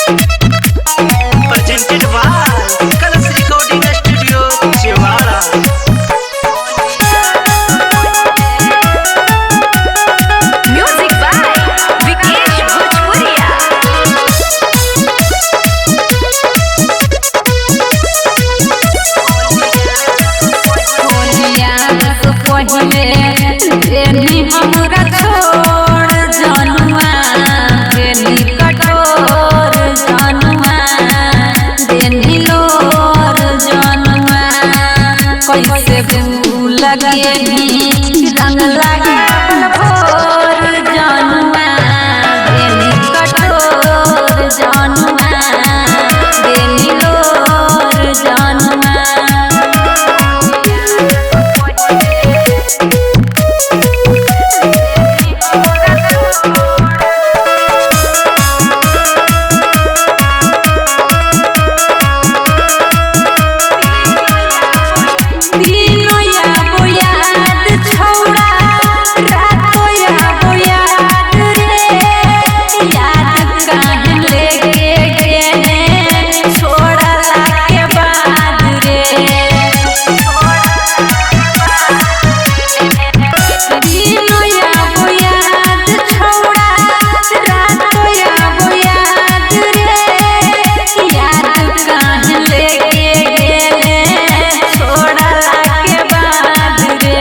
Presented by Kalas Recording Studio, Chewara. Music by Vikesh Bhojpuria. पहिले देनी हमरा छोड़ जनुआ, देनी कठोर जनुआ, देनी लोर जनुआ। कैसे भूल गेनी रंग लगावल भोर जनुआ, देनी कठोर जनुआ, देनी लोर जनुआ। दिनो याबो याद छौड़ा, रातो याबो याद रे। याद काहे लेके गेने छोड़ला के बाद रे। दिनो याबो याद छौड़ा, रातो याबो याद रे। याद काहे लेके गेने छोड़ला के बाद रे।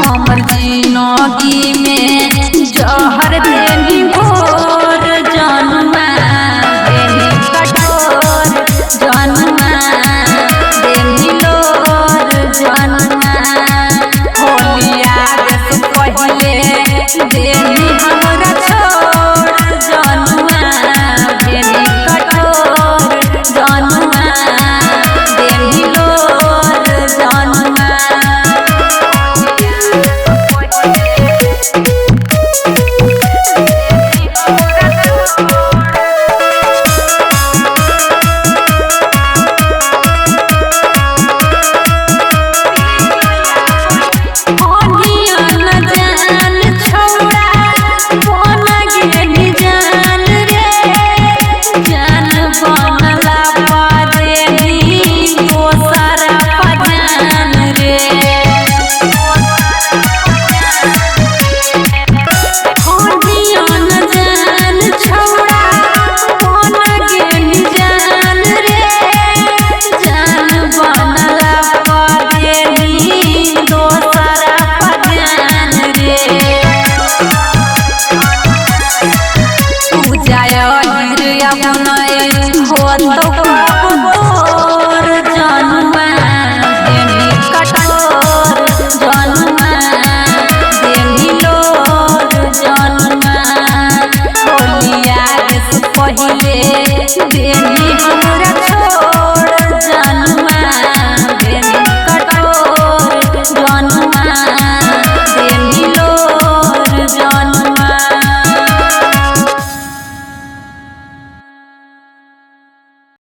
हमर जिनगी में जहर देनी भोर जनुआ, देनी कठोर जनुआ, देनी लोर जनुआ। होलिया से पहिले देनी हमरा छोड़ जनुआ, देनी कठोर जनुआ, देनी लोर जनुआ। ओनियन जान छौड़ा, बन गेनी जान रे। जान बनला पदेनी दोसर पजान रे। ओनियन जान छौड़ा, बन गेनी जान रे। जान बनला पदेनी दोसर पजान रे। पूजाय अपनय हो तो तोर जनुआ, देनी कठोर जनुआ, देनी लोर जनुआ। होलिया से पहिले